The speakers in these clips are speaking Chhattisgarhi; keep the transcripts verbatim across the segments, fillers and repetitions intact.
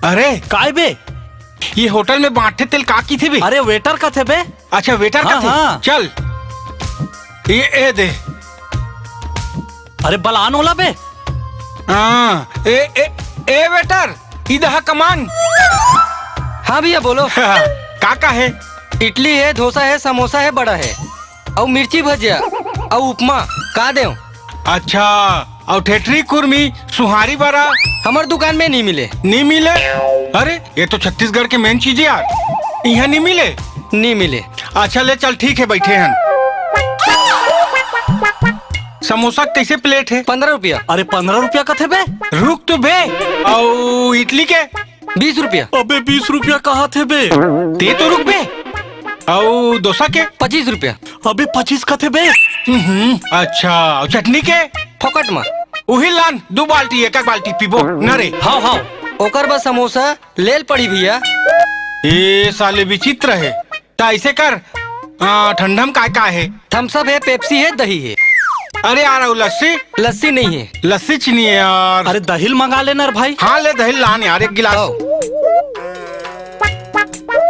अरे, काय बे? ये होटल में बांटथे तेला का कथे बे? अरे, वेटर कथे बे। अच्छा, वेटर हाँ, कथे। हाँ। चल, ये, ए दे। अरे, बलान ओला बे। हाँ, ए, ए, ए वेटर, इधर कमान। हाँ भैया, बोलो। का का हे? इडली हे, डोसा हे, समोसा हे, बड़ा हे, अउ मिर्ची भजिया, अउ उपमा। का देव? अच्छा, अउ ठेठरी, कुरमी, सुहारी बरा? हमर दुकान में नहीं मिले। नहीं मिले? अरे, ये तो छत्तीसगढ़ के मेन चीज हे यार, इहाँ नहीं मिले। नहीं मिले। अच्छा ले चल, ठीक हे, बैठे हन। समोसा कैसे प्लेट हे? पंद्रह रुपया। अरे, पंद्रह रुपया कथे बे? रुक तो बे। अउ इडली के? बीस रुपया। अबे, बीस रुपया कहाथे बे? ते तो रुक बे। अउ डोसा के? पच्चीस रुपया। अबे, पच्चीस कथे बे? हम्म, अच्छा, अउ चटनी के? फोकट मा। उही लान, दू बाल्टी, एक एक बाल्टी पीबो न रे। हाव, हाव। ओकर बाद समोसा लेल पड़ी भैया। ए साले, विचित्र हे। त ऐसे कर, आ, ठंडा में काय काय हे? थम्स अप हे, पेप्सी हे, दही हे। अरे यार, अउ लस्सी? लस्सी नहीं हे। लस्सी चीनी हे यार। अरे, दही ल मंगा लेना रे भाई। हाँ, ले दही लान यार, एक गिलास। हाव।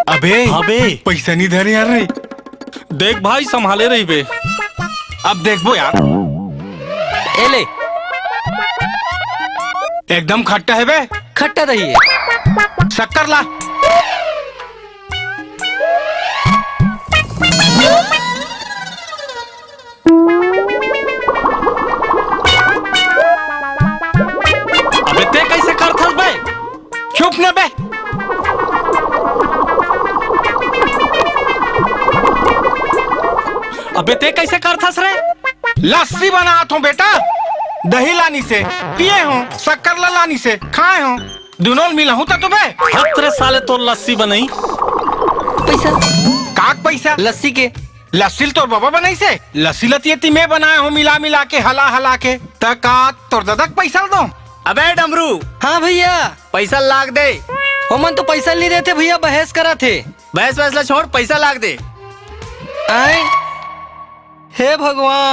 अबे, अबे। पैसा नहीं धरे यार रे। देख भाई, संभाले रहिबे। अब देखबो यार। ए ले। एकदम खट्टा हे बे। खट्टा दही हे। शक्कर ला। अबे, ते कैसे करथस बे? चुप न बे। अबे, ते कैसे करथस रे? लस्सी बनात हों बेटा, दही लानिस हे, पिए हों, शक्कर ला लानिस हे, खाए हों, दुनों ल मिलाहूं त तो बे। हत रे साले, तोर लस्सी बनई। पैसा? काक पैसा? लस्सी के। लस्सी ल तोर बबा बनाइस हे? लस्सी ल त ये ती मैं बनाए हों, मिला मिला के, हला हला के। त का तोर ददा के पैसा ल दों? अबे डमरू। हाँ भैया। पैसा लाग दे। ओमन तो पैसा ल नहीं देथे भैया, बहस करत हे। बहस वहस ला छोड़, पैसा लाग दे। आय। हे भगवान।